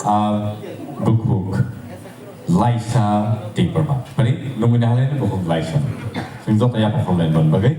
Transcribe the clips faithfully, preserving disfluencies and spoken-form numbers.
Ah, bukhuk Laisa Debbarma. Bari, nungwi nahalai ni bukhuk Laisa. Sing jota ya bukhuk lai man bagai.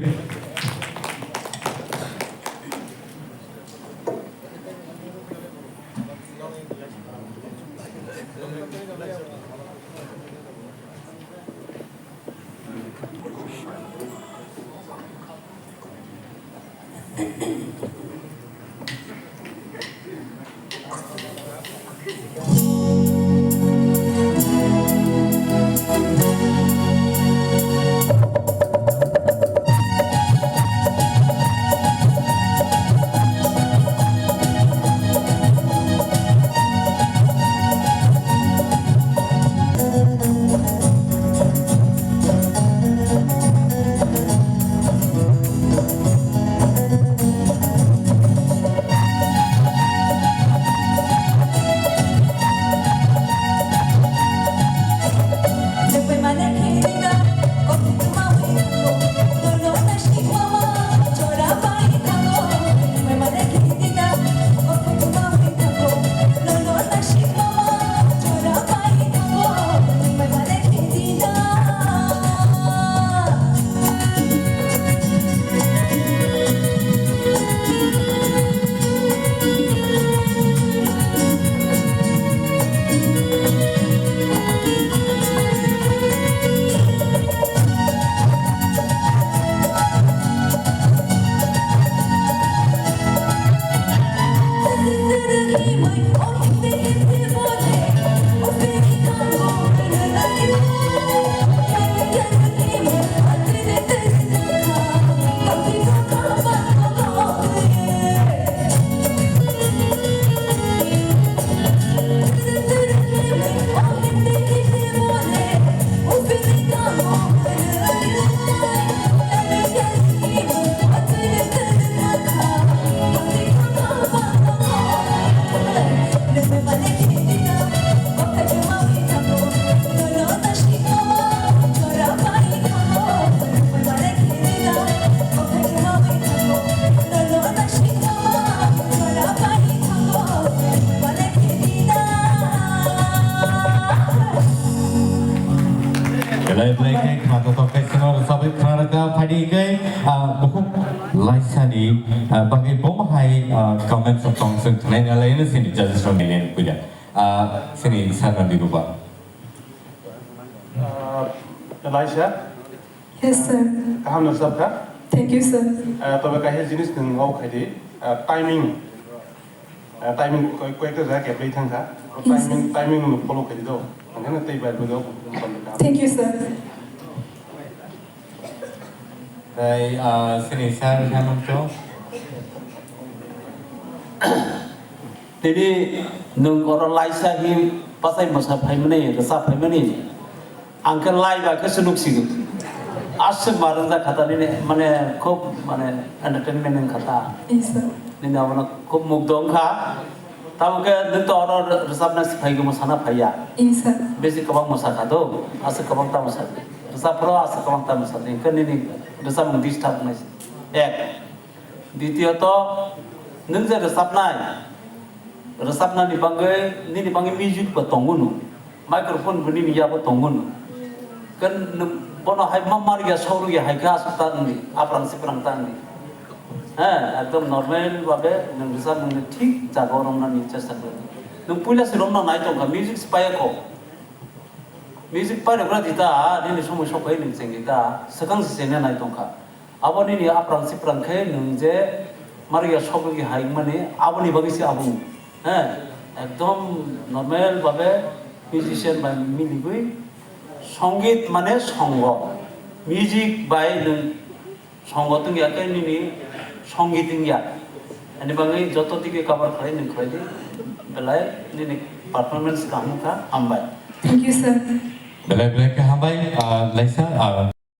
Belai belai khe khna totok khe sino rwchabwi khna rwkha phaidi khe, ah, bukhuk Laisa ni, ah, bagwi bo hai, ah, comments rok tong chwng khna nai lai no sini judges rok ni len puila. Ah, sini sir Nandi Rupa. Ah, Laisa? Yes, sir. Kaham no sab kha? Thank you, sir. Ah, tobe kaisa jinis nwng o khai di, ah, timing. Ah, timing koi-, koyekta jaga kebri thang kha. Yes, sir. Timing, timing no follow khai di do. Ang khe no tei bai bo do. Thank you, sir. Tei, ah, sini sir Hemant. Tini nwng oro Laisa hi pasai mwsa phaimani, rwchap phaimani. Ang khe lai bai khe se nuk sigo. Aswk ma rwngjak kha ta nini, mane, khub, mane, entertainment wng kha ta. Yes, sir. Nini abono khub mugdho wng kha. Tamo khe nwng to oro rwchapna se phai khe mwsana phai ya. Yes, sir. Besi kwbang mwsa kha do, aswk kwbang ta mwsa di. Rwchap phro aswk kwbang ta mwsa di. Hwnkhe nini rwchapmung disturb wngnai se. Ek. Ditiyoto, nwng je rwchapnai, rwchapnani bagwi, nini bagwi music bo tongo no, microphone bo nini yago tongo no. Khe nwng bono hai ma marya, saurya hai khe aswk ta wngdi, aprang siprang ta wngdi. He, ekdom normal babe nwng rwchapmungni thik jaga o romnani chesta khlai. Nwng puila se romna nai tongkha, music se paiya kho. Music pairokra di ta, nini somoi sok phai nwng chengdi ta, swkang se chengna nai tongkha. Abo nini aprang siprang khe nwng je marya sogwi hai wngmani, aboni bagwi se abo wng. He, ekdom normal babe musician bai miligwi, songit mane songo, music bai nwng songo tungya khe nini songit wngya. Ani bagwi joto dike cover khlai nwng khlai di, belai nini performance kaham kha, hambai. Thank you, sir. Belai belai khe hambai, ah, Laisa, ah,